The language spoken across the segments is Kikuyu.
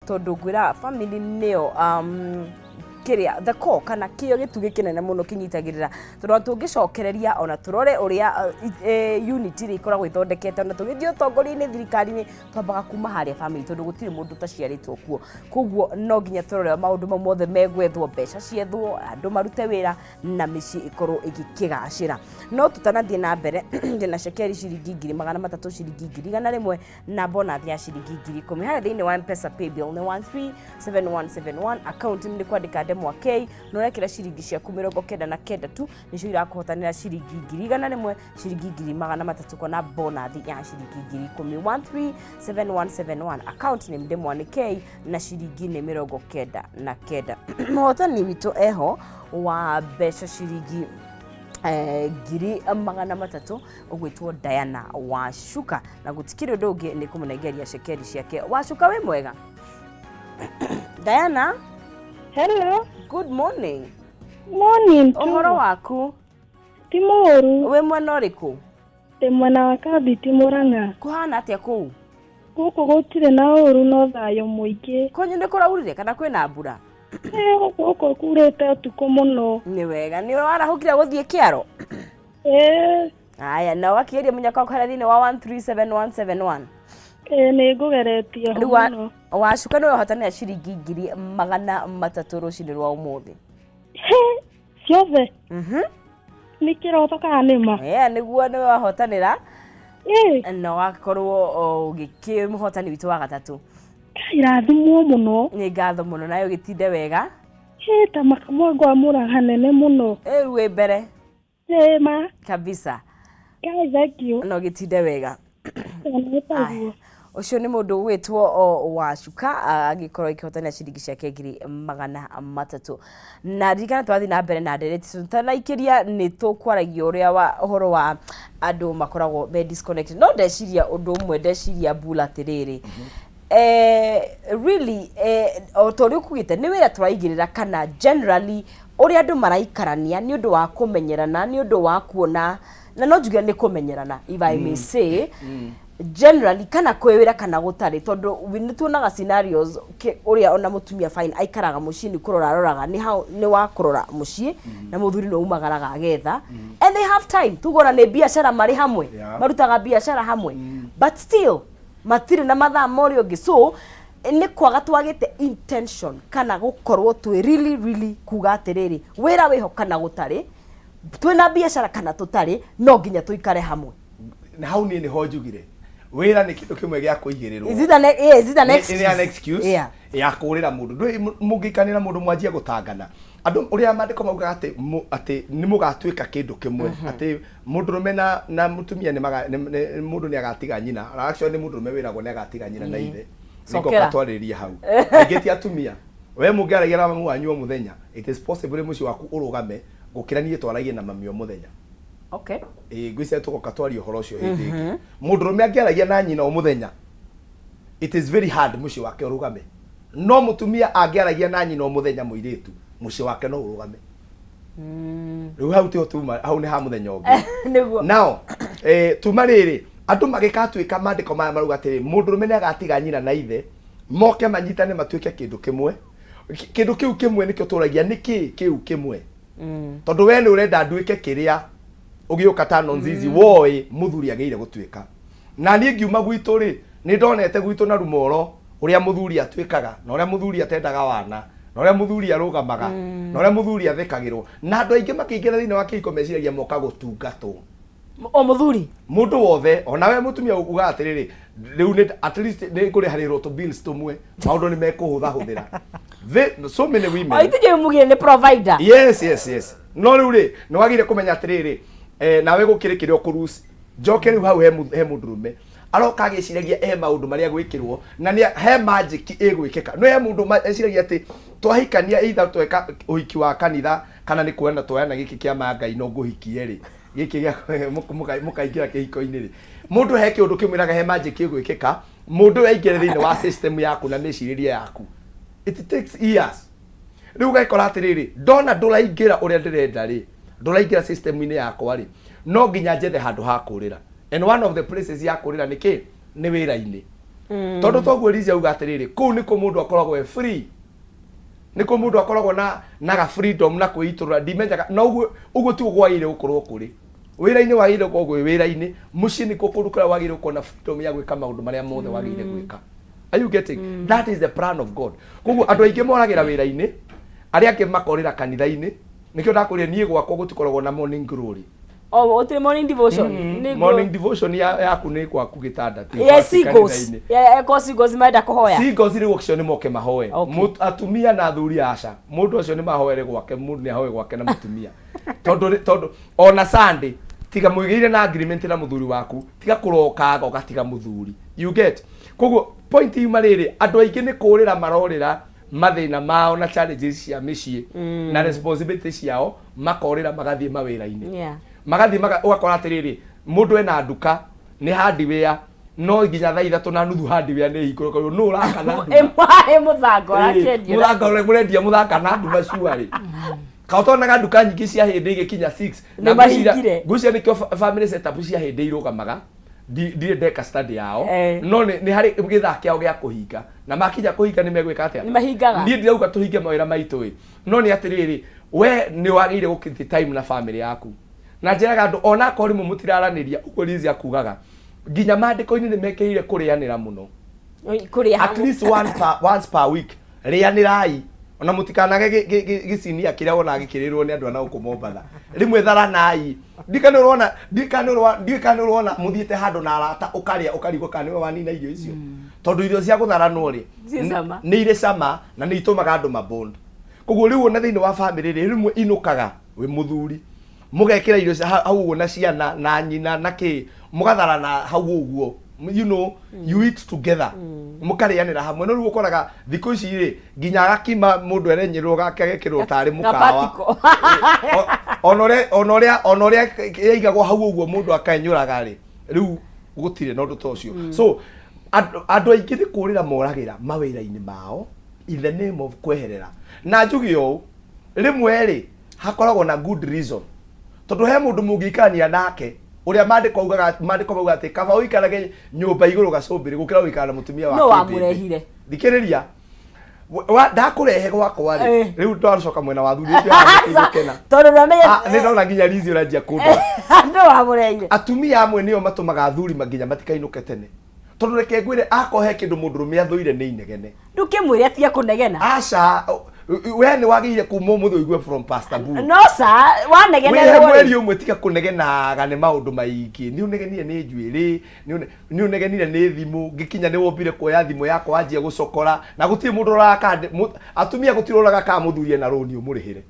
Tondũ ngwĩra family nĩyo kĩrĩa the core kana kĩo gĩtugĩ kĩnene mũno kĩnyitagĩrĩra, tondũ ona tũngĩcokereria ona tũrore ũrĩa unity ĩrĩa ĩkoragwo ĩthondekete, ona tũgĩthiĩ ũtongoria-inĩ, thirikari-inĩ, twambaga kuma harĩa family, tondũ gũtirĩ mũndũ ũtaciarĩtwo kuo. Koguo no nginya tũrore maũndũ mau mothe megwethwo, mbeca ciethwo, andũ marute wĩra na mĩciĩ ĩkorwo ĩgĩkĩgacĩra. No tũtanathiĩ na mbere, ndĩna cekeri ciringi 300,000, ciringi 100,000 na bonus ya ciringi 10,000 harĩa thĩinĩ wa Mpesa. Paybill nĩ 137171, account nĩ kwandĩka ndemwa K na ũrekĩra ciringi ciaku 99 tu, nĩcio irakũhotanĩra ciringi 100,000, ciringi 300,000 kana bonus ya ciringi 10,000. 137171, account nĩ ndemwa nĩ K na ciringi nĩ 99. Mũhotani witũ eho wa mbeca ciringi 300,000 ũgwĩtwo Diana Wacuka, na gũtikĩrĩ ũndũ ũngĩ nĩ kũmũnengeria cekeri ciake. Wacuka, wĩ mwega Diana? Hello. Good morning. Morning too. Ũhoro waku? Ti mũũru. Wĩ mwena ũrĩkũ? Ndĩ mwena wa Kambiti, Mũrang'a. Kũhana atĩa kũu? Gũkũ gũtirĩ na ũũru, no thayũ mũingĩ. Kwanyu nĩ kũraurire kana kwĩna mbura? Gũkũ kurĩte ũtukũ mũno. Nĩ wega, nĩ warahũkire gũthiĩ kĩaro? Ĩĩ. Aya, na wakĩgeria mũnyaka waku harĩa thĩinĩ wa 137171? Ĩĩ, nĩ ngũgeretie ho Rĩu mũno. Wacuka, nĩwe ũhotanĩra ciringi 300,000 rũcinĩ rwa ũmũthĩ. He, ciothe? Mhm. Nĩ kĩroto kana nĩ ma? Yeah, nĩguo, nĩwe wahotanĩra. Ĩĩ. Na wakorwo ũgĩkĩ mũhotani witũ wa gatatũ. Irathimwo mũno. Nĩ ngatho mũno, nayo ũgĩtinde wega. Ĩĩ, ta makamwe ngwamũra hanene mũno. Rĩu wĩ mbere. Ĩĩ ma. Kabisa. Guys, thank you. Na ũgĩtinde wega. Nĩ taguo. Ũcio nĩ mũndũ ũgwĩtwo Wacuka, agĩkorwo akĩhotanĩra ciringi ciake 300,000. Na ririkana tũrathiĩ na mbere na ndereti, tũtanaikĩria nĩ tũkwaragia ũrĩa wa ũhoro wa andũ makoragwo me disconnected. No ndeciria ũndũ ũmwe, ndeciria mbula atĩrĩrĩ, really, o ta ũrĩa ũkugĩte, nĩ wĩra tũraigĩrĩra kana generally ũrĩa andũ maraikarania nĩ ũndũ wa kũmenyerana, nĩ ũndũ wa kuona, na no njuge nĩ kũmenyerana, if I may say, generally, kana kwĩ wĩra kana gũtarĩ, tondũ nĩ tuonaga scenarios ũrĩa ona mũtumia fine aikaraga mũciĩ nĩ kũrora aroraga, nĩ hau nĩ wa kũrora mũciĩ, na mũthuri nĩ umagaraga agetha, and they have time, tugona nĩ biacara marĩ hamwe, marutaga biacara hamwe, but still matirĩ na mathaa ma ũrĩa ũngĩ. So nĩ kwaga twagĩte intention kana gũkorwo twĩ really really kuga atĩrĩrĩ, wĩra wĩho kana gũtarĩ, twĩna biacara kana tũtarĩ, no nginya tũikare hamwe. Na hau niĩ nĩho njugire wĩra nĩ kĩndũ kĩmwe gĩa kũigĩrĩrwo. Is it an, yeah, is it an excuse? Nĩ an excuse ya kũrĩra mũndũ. Ndũĩ mũngĩikanĩra mũndũ mwanjie gũtangana andũ ũrĩa maandĩko maugaga atĩ atĩ nĩ mũgatuĩka kĩndũ kĩmwe, atĩ mũndũrũme na mũtumia nĩ mũndũ nĩ agatiga nyina. Actually nĩ mũndũrũme wĩragwo nĩ agatiga nyina na ithe. Cokera. Nĩngoka twarĩrĩria hau. Aingĩ ti atumia. We mũngĩaragia na mamu wanyu o mũthenya, it is possible mũciĩ waku ũrũgame gũkĩra niĩ twaragie na mami o mũthenya. Ĩĩ, ngwĩciria tũgoka twarie ũhoro ũcio hĩndĩ ĩngĩ. Mũndũrũme angĩaragia na nyina o mũthenya, it is very hard mũciĩ wake ũrũgame. No mũtumia angĩaragia na nyina o mũthenya, mũirĩtu, mũciĩ wake no ũrũgame. Rĩu hau tiho tuma, hau nĩ ha mũthenya ũngĩ. Nao tuma rĩrĩ, andũ magĩkatuĩka maandĩko maya marauga atĩrĩ, mũndũrũme nĩ agatiga nyina na ithe, moke manyitane matuĩke kĩndũ kĩmwe. Kĩndũ kĩu kĩmwe nĩkĩo tũragia, nĩ kĩĩ kĩu kĩmwe? Tondũ we nĩ ũrenda nduĩke kĩrĩa ũgĩũka ta nonzizi woĩ mũthuri agĩrĩire gũtuĩka. Na niĩ ngiuma gwitũ rĩ, nĩ ndonete gwitũ na rumoro ũrĩa mũthuri atuĩkaga, na ũrĩa mũthuri atendaga wana, na ũrĩa mũthuri arũgamaga, na ũrĩa mũthuri athekagĩrwo. Na andũ aingĩ makĩingĩra thĩinĩ wa kĩhiko meciragia moka gũtungatwo. O mũthuri. Mũndũ wothe, ona we mũtumia ugaga atĩrĩrĩ, rĩu nĩ at least nĩ ngũrĩharĩrwo tũ bills tũmwe, maũndũ nĩ mekũhũthahũthĩra. So many women. O ithuĩ mugire nĩ provider. Yes, no rĩu rĩ, nĩ wagĩrĩire kũmenya atĩrĩrĩ, nawe gũkĩrĩ kĩrĩa ũkũruci. Njoke rĩu hau he mũndũrũme aroka agĩciragia he maũndũ marĩa gwĩkĩrwo na nĩ he magic ĩgwĩkĩka. No he mũndũ eciragia atĩ twahikania, either tweka ũhiki wa kanitha kana nĩ kuona twoyana gĩkĩ kĩa ma Ngai no ngũhikie rĩ, gĩkĩ gĩa mũkaingĩra kĩhiko-inĩ rĩ, mũndũ he kĩũndũ kĩmwĩraga he magic ĩgwĩkĩka, mũndũ ũyũ aingĩre thĩinĩ wa system yaku na mĩcirĩrie yaku. It takes years. Rĩu ũgakora atĩrĩrĩ, ndona ndũraingĩra ũrĩa ndĩrenda rĩ, ndũraingĩra system-inĩ yakwa rĩ, no nginya njethe handũ ha kũrĩra, and one of the places ya kũrĩra nĩ kĩ? Nĩ wĩra-inĩ. Tondũ toguo Liz auga atĩrĩrĩ, kũu nĩkuo mũndũ akoragwo e free, nĩkuo mũndũ akoragwo na ga freedom na kwĩitũrũra. Ndimenyaga na ũguo ũguo tiguo kwagĩrĩire gũkorwo kũrĩ. Wĩra-inĩ wagĩrĩire gũkorwo gwĩ wĩra-inĩ, mũciĩ nĩkuo kũndũ kũrĩa wagĩrĩire gũkorwo na freedom ya gwĩka maũndũ marĩa mothe wagĩrĩire gwĩka. Are you getting? That is the plan of God. Koguo andũ aingĩ moragĩra wĩra-inĩ, arĩa angĩ makorĩra kanitha-inĩ. Nĩkĩo ndakwĩrire niĩ gwakwa gũtikoragwo na morning glory. O gũtirĩ morning devotion? Morning devotion yaku nĩ gwaku gĩtanda, ti Yeah, ti singles. kanitha-inĩ. Yeah, ko singles marenda kũhoya. Singles rĩu acio nĩ moke mahoe. Atumia na athuri aca, mũndũ acio nĩ mahoere gwake, mũndũ nĩ ahoe gwake na mũtumia, tondũ ona Sunday tiga mũigĩire na agreement na mũthuri waku, tiga kũrokaga ũgatiga mũthuri, you get? Koguo point yuma rĩrĩ, andũ aingĩ nĩ kũrĩra marorĩra mathĩna mao na challenges cia mĩciĩ na responsibility ciao, makorĩra magathiĩ mawĩra-inĩ. Magathiĩ ũgakora atĩrĩrĩ, mũndũ ena nduka nĩ hardware, no nginya 3:30 hardware nĩ hingũre, koguo nũ ũraka na nduma? Ĩmwe mũthanga ũrakĩendio. Mũthanga ũrĩa mũrendia mũthanga na nduma cuarĩ ka ũtonaga nduka nyingĩ cia hĩndĩ igĩkinya 6. Nĩ mahingire. Ngwĩciria nĩkĩo family setup cia hĩndĩ irũgamaga. Ndirĩ ndeka study yao. No nĩ harĩ gĩthaa kĩao gĩa kũhinga, na makinya kũhinga nĩ megwĩka atĩa? Nĩ mahingaga. Niĩ ndirauga tũhinge mawĩra maitũ ĩ, no nĩ atĩrĩrĩ, we nĩ wagĩrĩire gũkĩte time na family yaku. Na njĩraga andũ ona akorwo rĩmwe mũtiraranĩria ũguo Liz akugaga, nginya maandĩko-inĩ nĩ mekĩrĩire kũrĩanĩra mũno. Kũrĩa at least once per week rĩanĩrai, ona mũtikanage gĩcinia kĩrĩa wonaga gĩkĩrĩrwo nĩ andũ a na gũkũ Mombatha. Rĩmwe tharanai. Ndiũĩ kana nĩ ũrona mũthiĩte handũ na arata, ũkarĩa ũkarigwo kana nĩwe wanina irio icio, tondũ irio cia gũtharanwo rĩ, Ciĩ cama. nĩ irĩ cama na nĩ itũmaga andũ mabond. Koguo rĩu ona thĩinĩ wa family rĩ, rĩmwe inũkaga wĩ mũthuri, mũgekĩra irio hau ũguo na ciana na nyina na kĩ, mũgatharana hau ũguo, you eat together, mũkarĩanĩra hamwe. No rĩu ũkoraga thikũ ici rĩ, nginya gakima mũndũ erenyerwo gake agekĩrwo tarĩ mũkawa. Gapatiko. Ona ũrĩa yaigagwo hau ũguo mũndũ akaenyũraga rĩ, rĩu gũtirĩ na ũndũ ta ũcio. So andũ aingĩ nĩ kũrĩra moragĩra mawĩra-inĩ mao in the name of kweherera. Na njuge ũũ, rĩmwe rĩ hakoragwo na good reason, tondũ he mũndũ mũngĩikarania nake ũrĩa maandĩko augaga, maandĩko maugaga atĩ kaba ũikarage nyũmba igũrũ gacũmbĩrĩ gũkĩra gũikara na mũtumia wa No kĩmbĩmbĩ. Wamũrehire. Thikĩrĩria, ndakũrehe gwakwa rĩ, rĩu ndwacoka mwena wa thuri gũkena. Tondũ ndamenya. Ah, nĩ ndona nginya Liz ũranjia kũndora. No wamũrehire. Atumia amwe nĩo matũmaga athuri nginya matikainũke tene, tondũ reke ngwĩre, akorwo he kĩndũ mũndũrũme athũire nĩ inegene. Ndũkĩmwĩre atige kũnegena. Aca, we nĩ wagĩrĩire kuma ũmũthĩ ũigue from Pastor Boo. No ca wĩhe wanegenerwo mweri rĩ. ũmwe, tiga kũnegenaga nĩ maũndũ maingĩ. Nĩ ũnegenire nĩ njuĩrĩ, nĩ ũnegenire nĩ thimũ, ngĩkinya nĩ wombire kuoya thimũ yakwa wanjia gũcokora, na gũtirĩ mũndũ ũroraga kana atumia, gũtirĩ ũroraga kana mũthuri ena rũni ũmũrĩhĩre.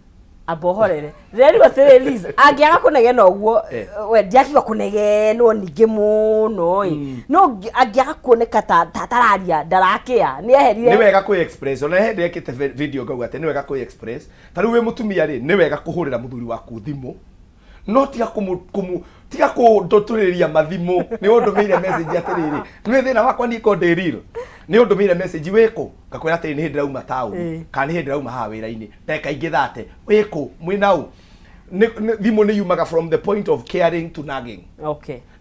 Amba ũhorere rĩrĩu atĩrĩ, Liz angĩaga kũnegena ũguo, we ndiakiuga kũnegenwo ningĩ mũno ĩ, no angĩaga kuoneka ta tararia ndarakĩa nĩ eherire. Nĩ wega kwĩ express. Ona he ndekĩte video ngauga atĩ nĩ wega kwĩ express. Ta rĩu wĩ mũtumia rĩ, nĩ wega kũhũrĩra mũthuri waku thimũ, no tiga kũmũ tiga kũndũtũrĩria mathimũ. Nĩ ũndũmĩire message atĩrĩrĩ, nĩ thĩna wakwa niĩ ko ndĩ real. Nĩ ũndũmĩire message, wĩkũ? Ngakwĩra atĩrĩ, nĩ hĩndĩ ndĩrauma taũni kana nĩ hĩndĩ ndĩrauma haha wĩra-inĩ, ndagĩka ingĩ thate. Wĩkũ, mwĩna ũ? Thimũ nĩ yumaga from the point of caring to nagging.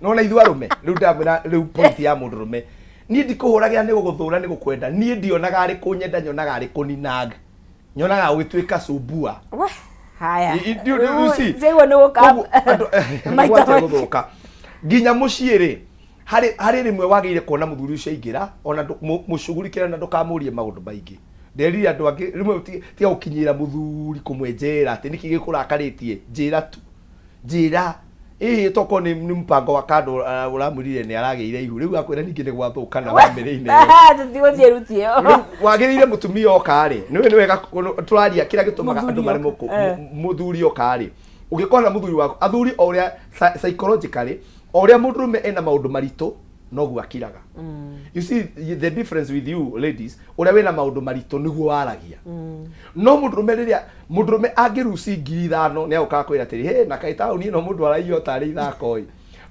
Nona ithuĩ arũme rĩu ndamwĩra, rĩu point ya mũndũrũme, niĩ ndikũhũragĩra nĩ gũgũthũra, nĩ gũkwenda. Niĩ ndionaga arĩ kũnyenda, nyonaga arĩ kũninag, nyonaga ũgĩtuĩka sumbua. We, haya. You see? Siguo nĩ gũka Koguo, andũ maita nĩgwatia maingĩ. gũthũka nginya mũciĩ rĩ, harĩ rĩmwe wagĩrĩire kuona mũthuri ũcio aingĩra, ona mũcugurikĩre na ndũkamũrie maũndũ maingĩ. Nderire andũ angĩ rĩmwe tiga gũkinyĩra mũthuri kũmwenjera atĩ nĩkĩ gĩkũrakarĩtie, njĩra tu, njĩra ĩhĩ, tokorwo nĩ mũbango wa kando ũramwĩrire nĩ aragĩire ihu, rĩu akwĩra ningĩ nĩ gwathũka na bamĩrĩ-inĩ ĩyo. Tũtigũthiĩ ruti ĩyo. Rĩu wagĩrĩire mũtumia oka rĩ, nĩwe nĩ wega tũraria kĩrĩa gĩtũmaga andũ Mũthuri maremwo oka, eh. Mũthuri oka rĩ, ũngĩkorwo na mũthuri waku, athuri o ũrĩa psychologically, o ũrĩa mũndũrũme ena maũndũ maritũ noguo akiraga. You see the difference with you ladies? Ũrĩa wĩna maũndũ maritũ nĩguo waragia. No mũndũrũme, rĩrĩa mũndũrũme angĩruci 5,000 nĩ agũkaga kwĩra atĩrĩ, "Hey, na kaĩ taũni ĩno mũndũ araiywo tarĩ ithako ĩ."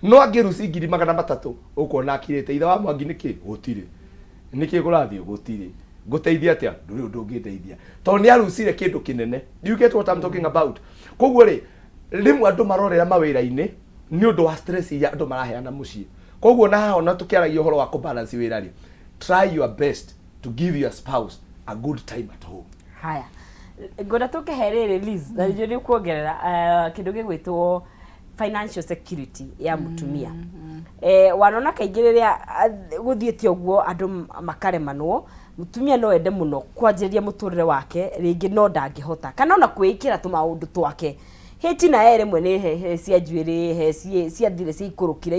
No angĩruci 300,000 ũkuona akirĩte, "Ithe wa Mwangi, nĩkĩ gũtirĩ, nĩkĩ kũrathiĩ gũtirĩ, ngũteithia atĩa?" Ndũrĩ ũndũ ũngĩndeithia, tondũ nĩ arucire kĩndũ kĩnene. You get what I'm talking about? Koguo rĩ, rĩmwe andũ marorera mawĩra-inĩ nĩ ũndũ wa stress iria andũ maraheana mũciĩ. Koguo na haha ona tũkĩaragia ũhoro wa kũbalance wĩra rĩ, Try your best to give your spouse a good time at home. Haya, ngwenda tũkĩhe rĩrĩ, Liz, na nĩnjũĩ nĩ kuongerera kĩndũ gĩgwĩtwo financial security ya mũtumia. Wanona kaingĩ rĩrĩa gũthiĩte ũguo andũ makaremanwo, mũtumia no ende mũno kwanjĩrĩria mũtũrĩre wake rĩngĩ no ndangĩhota kana ona kwĩĩkĩra tũmaũndũ twake hĩti na e rĩmwe nĩ he cia njuĩrĩ he ciathire ciaikũrũkire,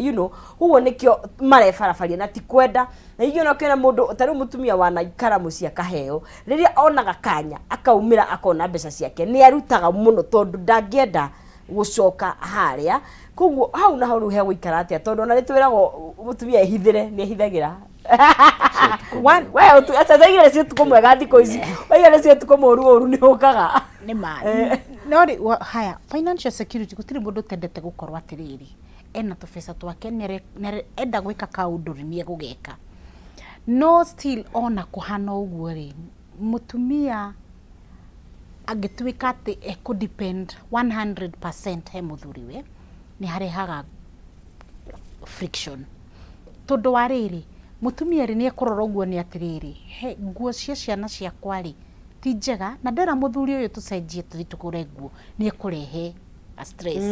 ũguo nĩkĩo marebarabaria na ti kwenda. Na ingĩ ona ũkĩona mũndũ ta rĩu mũtumia wanaikara mũciĩ akaheo, rĩrĩa onaga kanya akaumĩra akona mbeca ciake nĩ arutaga mũno tondũ ndangĩenda gũcoka harĩa. Koguo hau na hau rĩu hegũikara atĩa? Tondũ ona nĩ twĩragwo mũtumia ehithĩre, nĩ ehithagĩra. We aca nĩ ũtukũ mwega thikũ ici, waiga nĩ ũtukũ mũru, ũru nĩ ũkaga. Nĩ ma no rĩ haya, financial security, gũtirĩ mũndũ ũtendete gũkorwo atĩrĩrĩ ena tũbeca twake, enda gwĩka kaũndũ rĩ nĩ egũgeka. No still ona kũhana ũguo rĩ, mũtumia angĩtuĩka atĩ ekũ depend 100% he mũthuriwe, nĩ harehaga friction, tondũ wa rĩrĩ, mũtumia rĩ nĩ ekũrora ũguo nĩ atĩrĩrĩ, he nguo cia ciana ciakwa rĩ ti njega, na ndera mũthuri ũyũ tũcenjie tũthiĩ tũgũre nguo, nĩ ekũrehe a stress.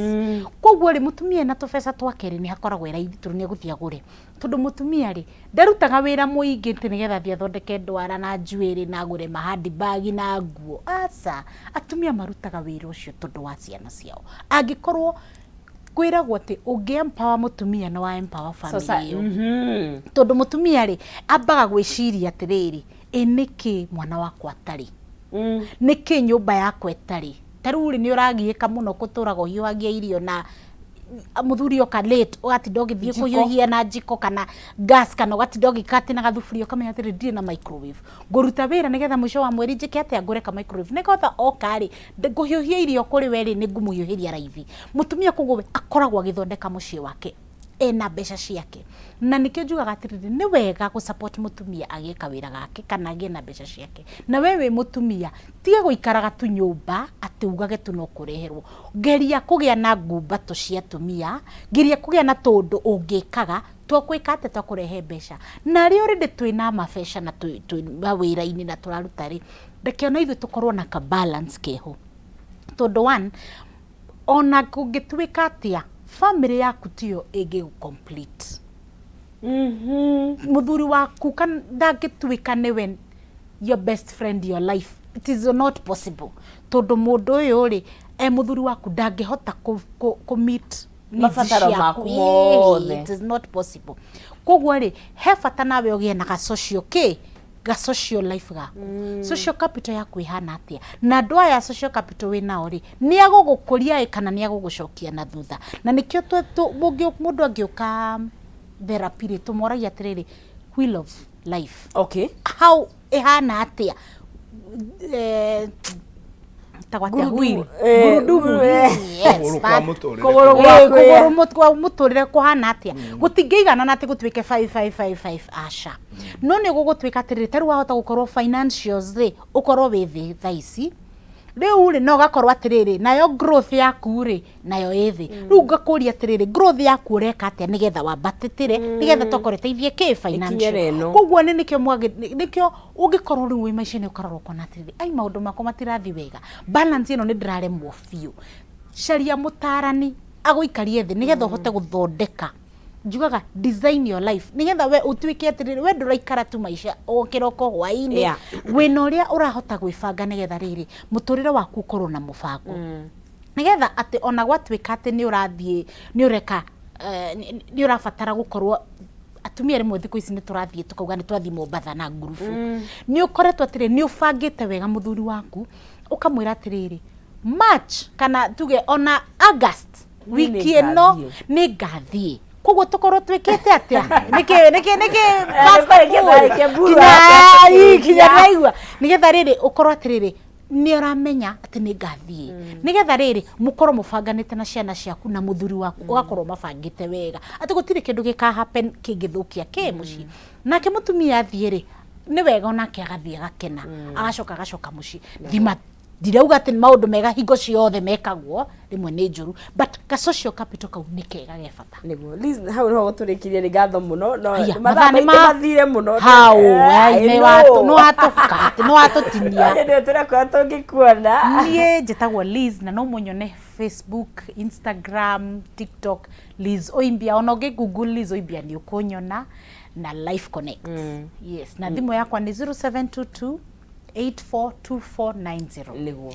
Koguo rĩ, mũtumia ena tũbeca twake rĩ, nĩ hakoragwo ĩ raithi tondũ nĩ egũthiĩ agũre, tondũ mũtumia rĩ ndarutaga wĩra mũingĩ atĩ nĩgetha athiĩ athondeke ndwara na njuĩrĩ na agũre ma handbag na nguo. Aca, atumia marutaga wĩra ũcio tondũ wa ciana ciao. Angĩkorwo kwĩragwo atĩ ũngĩ empower mũtumia nĩ wa empower family ĩyo, tondũ mũtumia rĩ ambaga gwĩciria atĩrĩrĩ, ĩ nĩkĩ mwana wakwa atarĩ, nĩkĩ nyũmba yakwa ĩtarĩ? Ta rĩu rĩ, nĩ ũragiĩka mũno gũtũraga ũhiũhagia irio na mũthuri oka late, ũgatinda ũgĩthiĩ Njiko. Kũhiũhia na njiko kana gas, kana ũgatinda ũgĩka atĩ na gathuburia, ũkamenya atĩrĩ, ndirĩ na microwave, ngũruta wĩra nĩgetha mũico wa mweri njĩke atĩa, ngũre ka microwave, nĩgetha oka rĩ ngũhiũhia irio kũrĩ we rĩ, nĩ ngũmũhiũhĩria raithi. Mũtumia koguo we akoragwo agĩthondeka mũciĩ wake ena mbeca ciake, na nĩkĩo njugaga atĩrĩrĩ, nĩ wega gũ support mũtumia agĩe kawĩra gake kana agĩe na mbeca ciake. Na we wĩ mũtumia, tiga gũikaraga tu nyũmba atĩ ugage tu no kũreherwo. Geria kũgĩa na ngumbato cia atumia, geria kũgĩa na tũũndũ ũngĩkaga twa gwĩka atĩ twa kũrehe mbeca. Na arĩa already twĩna mabeca na twĩ mawĩra-inĩ na tũraruta rĩ, reke ona ithuĩ tũkorwo na ka balance keho, tondũ one, ona kũngĩtuĩka atĩa, family yaku tiyo ĩngĩ complete. Mũthuri waku ndangĩtuĩka nĩwe your best friend, your life. It is not possible, tondũ mũndũ ũyũ rĩ e mũthuri waku ndangĩhota kũ meet needs mabataro ciaku. Maku mothe. It is not possible. Koguo rĩ, he bata nawe ũgĩe na ga social kĩ ga social life gaku. Social capital yaku ĩhana atĩa? Na andũ aya social capital wĩ nao rĩ, nĩ agũgũkũria ĩ kana nĩ agũgũcokia na thutha? Na nĩkĩo mũndũ angĩũka therapy rĩ, tũmoragia atĩrĩrĩ, wheel of life, how ĩhana atĩa? Tagwo atĩa? Gurudumu, Wheel. Gurudumu, Yes, Kũgũrũ kwa mũtũrĩre. Kũgũrũ gwa kũgũrũ kwa mũtũrĩre kũhana atĩa? Gũtingĩiganana atĩ gũtuĩke 5555, aca. No nĩ gũgũtuĩka atĩrĩrĩ, ta rĩu wahota gũkorwo financials rĩ, ũkorwo wĩ thĩ thaa ici rĩu rĩ, no ũgakorwo atĩrĩrĩ, nayo growth yaku rĩ, nayo ĩ thĩ. Rĩu ngakũria atĩrĩrĩ, growth yaku ũreka atĩa nĩgetha wambatĩtĩre, nĩgetha tokorwo ĩteithie kĩ financial? Ĩkinyĩre ĩno. Koguo nĩ nĩkĩo nĩkĩo ũngĩkorwo rĩu wĩ maica-inĩ ũkarora ũkona atĩrĩrĩ, ai, maũndũ makwa matirathiĩ wega, balance ĩno nĩ ndĩraremwo biũ, caria mũtarani agũikarie thĩ nĩgetha ũhote gũthondeka. Njugaga design your life nĩgetha we ũtuĩke atĩrĩrĩ, we ndũraikara tu maica o kĩroko hwaĩ-inĩ, wĩna ũrĩa ũrahota gwĩbanga nĩgetha rĩrĩ mũtũrĩre waku ũkorwo na mũbango, nĩgetha atĩ ona gwatuĩka atĩ nĩ ũrathiĩ nĩ ũreka nĩ ũrabatara gũkorwo. Atumia rĩmwe thikũ ici nĩ tũrathiĩ tũkauga nĩ twathiĩ Mombatha na ngurubu, nĩ ũkoretwo atĩrĩ nĩ ũbangĩte wega mũthuri waku, ũkamwĩra atĩrĩrĩ, March kana tuge ona August, wiki ĩno nĩngathiĩ. Nĩ ngathiĩ. Koguo tũkorwo twĩkĩte atĩa, nĩkĩ nĩkĩ nĩkĩ nĩkwarĩkia twarĩkia mburu. Kinya ndaigua nĩgetha rĩrĩ ũkorwo atĩrĩrĩ nĩ ũramenya atĩ nĩ ngathiĩ, nĩgetha rĩrĩ mũkorwo mũbanganĩte na ciana ciaku na mũthuri waku, ũgakorwo mabangĩte wega atĩ gũtirĩ kĩndũ gĩka happen kĩngĩthũkia kĩ mũciĩ. Nake mũtumia athiĩ rĩ, nĩ wega onake agathiĩ agakena, agacoka mũciĩ thima. Ndirauga atĩ nĩ maũndũ mega hingo ciothe mekagwo, rĩmwe nĩ njũru, but ka social capital kau nĩ kega ge bata. Nĩguo Liz, hau nĩho gũtũrĩkirie. Nĩ ngatho mũno, no Aya, mathaa mathaa nĩ maitũ mathire mũno. Hau I ai, nĩ know. nĩ watũka, nĩ watũtinia. Nĩ tũrakora tũngĩkuona. Niĩ njĩtagwo Liz, na no mũnyone Facebook, Instagram, TikTok, Liz Oimbia. Ona ũngĩ Google Liz Oimbia nĩ ũkũnyona na Life Connect. Yes, na thimũ yakwa nĩ 0722 842490. Nĩguo.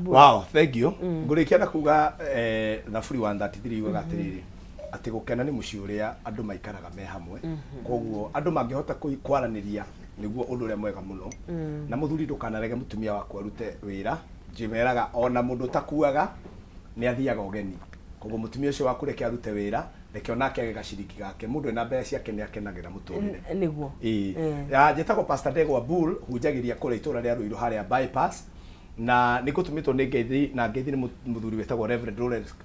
Wow, thank you. Ngũrĩkia na kuga Thaburi 133 yugaga atĩrĩrĩ, atĩ gũkena nĩ mũciĩ ũrĩa andũ maikaraga me hamwe. Koguo andũ mangĩhota kwaranĩria nĩguo ũndũ ũrĩa mwega mũno. Na mũthuri, ndũkanarege mũtumia waku arute wĩra. Njĩmeraga ona mũndũ ũtakuaga nĩ athiaga ũgeni. Koguo mũtumia ũcio waku reke arute wĩra, reke onake age gaciringi gake. Mũndũ ena mbeca ciake nĩ akenagĩra mũtũrĩre. Nĩguo. Ĩĩ. Ya, njĩtagwo Pastor Ndegwa Bull, hunjagĩria kũrĩa itũra rĩa Ruiru harĩa bypass, na nĩ ngũtũmĩtwo nĩ ngeithi, na ngeithi nĩ mũthuri wĩtagwo Reverend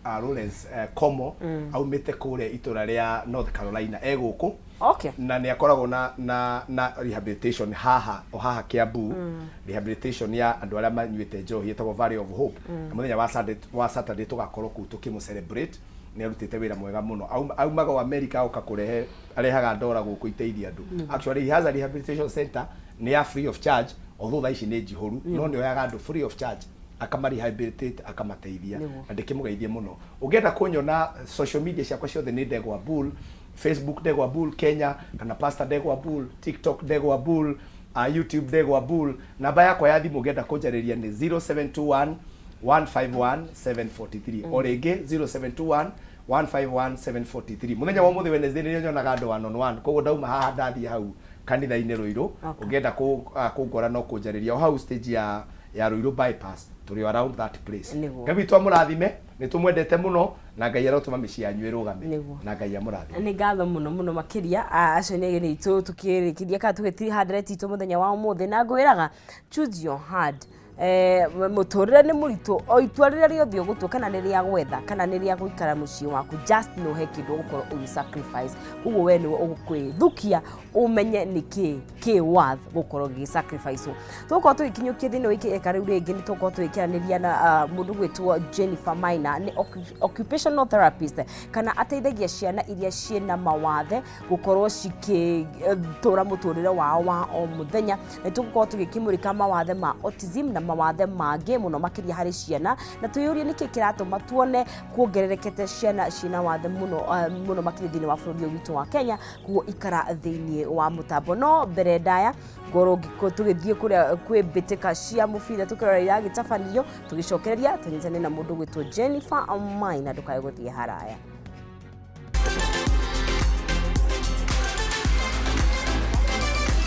Lawrence Komo, aumĩte kũrĩa itũra rĩa North Carolina, e gũkũ na nĩ akoragwo na rehabilitation haha o haha Kiambu, rehabilitation ya andũ arĩa manyuĩte njohi ĩtagwo Valley of Hope. Na mũthenya wa Saturday tũgakorwo kũu tũkĩmũ celebrate. Nĩ arutĩte wĩra mwega mũno. Aumaga o America oka kũrehe, arehaga ndora gũkũ iteithia andũ. Actually, he has a rehabilitation center, nĩ ya free of charge, although thaa ici nĩ njihũru, no nĩ oyaga andũ free of charge, akama rehabilitate, akamateithia. Na ndĩkĩmũgeithie mũno. Ũngĩenda kũnyona, social media ciakwa ciothe nĩ Ndegwa Bull: Facebook Ndegwa Bull Kenya, kana Pastor Ndegwa Bull, TikTok Ndegwa Bull, YouTube Ndegwa Bull. Namba yakwa ya thimũ ũngĩenda kũnjarĩria nĩ 0721 151 743. O rĩngĩ, 0721 151 743. Mũthenya wa ũmũthĩ Wednesday nĩ nyonaga andũ one on one, koguo ndauma haha ndathiĩ hau kanitha-inĩ Rũirũ. Ũngĩenda kũngora no kũnjarĩria o hau stage ya Rũirũ bypass, tũrĩ o around that place. Ngai witũ amũrathime, nĩ tũmwendete mũno, na Ngai arotũma mĩciĩ yanyu ĩrũgame. Na Ngai amũrathime. Nĩ ngatho mũno mũno makĩria. Acio nĩ ageni aitũ tũkĩrĩkĩria kana tũgĩtiriha ndereti itũ mũthenya wa ũmũthĩ, na ngwĩraga, choose your hard. Mũtũrĩre nĩ mũritũ. O itua rĩrĩa rĩothe ũgũtua, kana nĩ rĩa gwetha kana nĩ rĩa gũikara mũciĩ waku, just know he kĩndũ ũgũkorwo ũgĩ sacrifice. Koguo we nĩwe ũgũkwĩthukia ũmenye nĩ kĩ kĩ worth gũkorwo gĩgĩ sacrifice. Tũgũkorwo tũgĩkinyũkia thĩinĩ wa eka rĩu rĩngĩ, nĩ tũgũkorwo tũgĩkĩaranĩria na mũndũ gwĩtwo Jennifer Maina, nĩ occupational therapist, kana ateithagia ciana iria ciĩna mawathe gũkorwo cikĩtũra mũtũrĩre wao wa o mũthenya. Nĩ tũgũkorwo tũgĩkĩmũrĩka mawathe ma autism na mawathe mangĩ mũno makĩria harĩ ciana, na twĩyũrie nĩkĩ kĩratũma tuone kuongererekete ciana ciĩna wathe mũno mũno makĩria thĩinĩ wa bũrũri ũyũ witũ wa Kenya. Koguo ikara thĩinĩ wa mũtambo. No mbere ndaya ngorwo tũgĩthiĩ kũrĩa kwĩ mbĩtĩka cia mũbira, tũkĩrora iragĩtabanio, tũgĩcokereria tũnyitane na mũndũ gwĩtwo Jennifer Maina. Ndũkae gũthiĩ haraya.